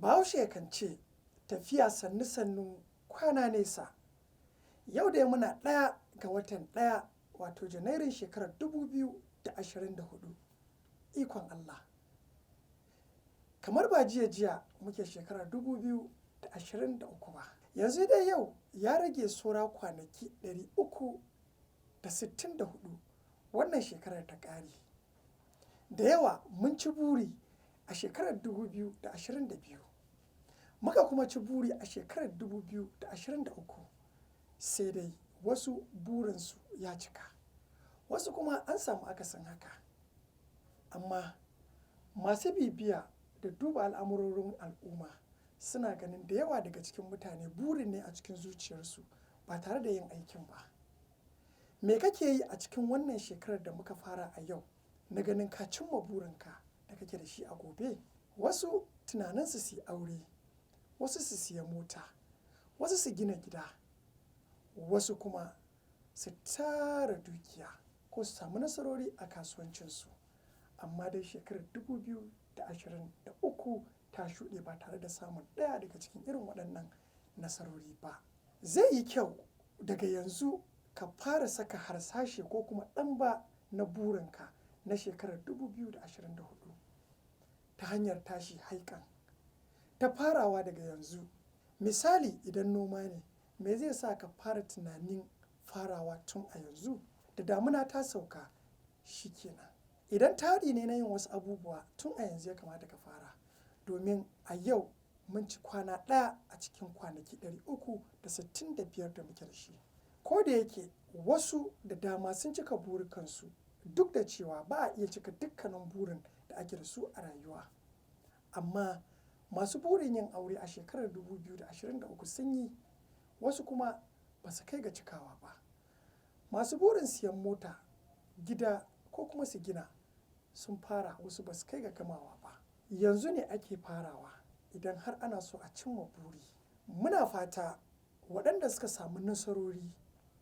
Bahaushe kan ce tafiya sannu sannu kwana nesa. Yau dai muna 1 ga watan 1, wato Janairun shekarar 2024. Ikon Allah. Kamar ba jiya jiya muke shekarar 2023 ba. Yanzu dai yau ya rage saura kwanaki 364 wannan shekarar ta ƙare. Da yawa mun ci buri a shekarar 2022. Muka kuma ci buri a shekarar 2023. Sai dai wasu burinsu ya cika, wasu kuma an samu akasin haka. Amma masu bibiya da duba al'amurorin al'umma suna ganin da yawa daga cikin mutane burin ne a cikin zuciyarsu ba tare da yin aikin ba. Me kake yi a cikin wannan shekarar da muka fara a yau na ganin ka cimma burinka da kake da shi a gobe? Wasu tunaninsu su yi aure, wasu su siya mota, wasu su gina gida, wasu kuma su tara dukiya ko su samu nasarori a kasuwancinsu. Amma dai shekarar 2023 ta shuɗe ba tare da samun ɗaya daga cikin irin waɗannan nasarori ba. Zai yi kyau daga yanzu ka fara saka harsashe ko kuma ɗamba na burinka na shekarar 2024 ta hanyar tashi haikan, ta farawa daga yanzu. Misali, idan noma ne, me zai sa ka fara tunanin farawa tun a yanzu? Da damuna ta sauka shi kenan. Idan tari ne na yin wasu abubuwa, tun a yanzu ya kamata ka fara. Domin a yau mun ci kwana ɗaya a cikin kwanaki 365 da muke da shi. Ko da yake wasu da dama sun cika burikansu, duk da cewa ba a iya cika dukkanin burin da ake da su a rayuwa. Amma masu burin yin aure a shekarar 2023 sun yi, wasu kuma ba su kai ga cikawa ba. Masu burin siyan mota, gida ko kuma su gina sun fara, wasu ba su kai ga gamawa ba. Yanzu ne ake farawa idan har ana so a cimma buri. Muna fata waɗanda suka samu nasarori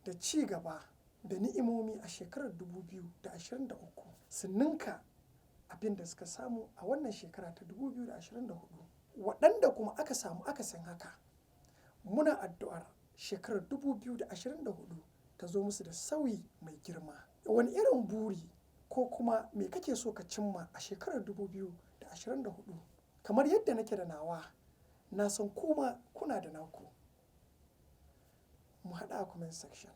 da ci gaba da ni'imomi a shekarar 2023 su ninka abin da suka samu a wannan shekara ta 2024. Waɗanda kuma aka samu akasin haka, muna addu'ar shekarar 2024 ta zo musu da sauyi mai girma. Wani irin buri ko kuma me kake so ka cimma a shekarar 2024? Kamar yadda nake da nawa, na san kuma kuna da naku. Mu haɗu a comment section.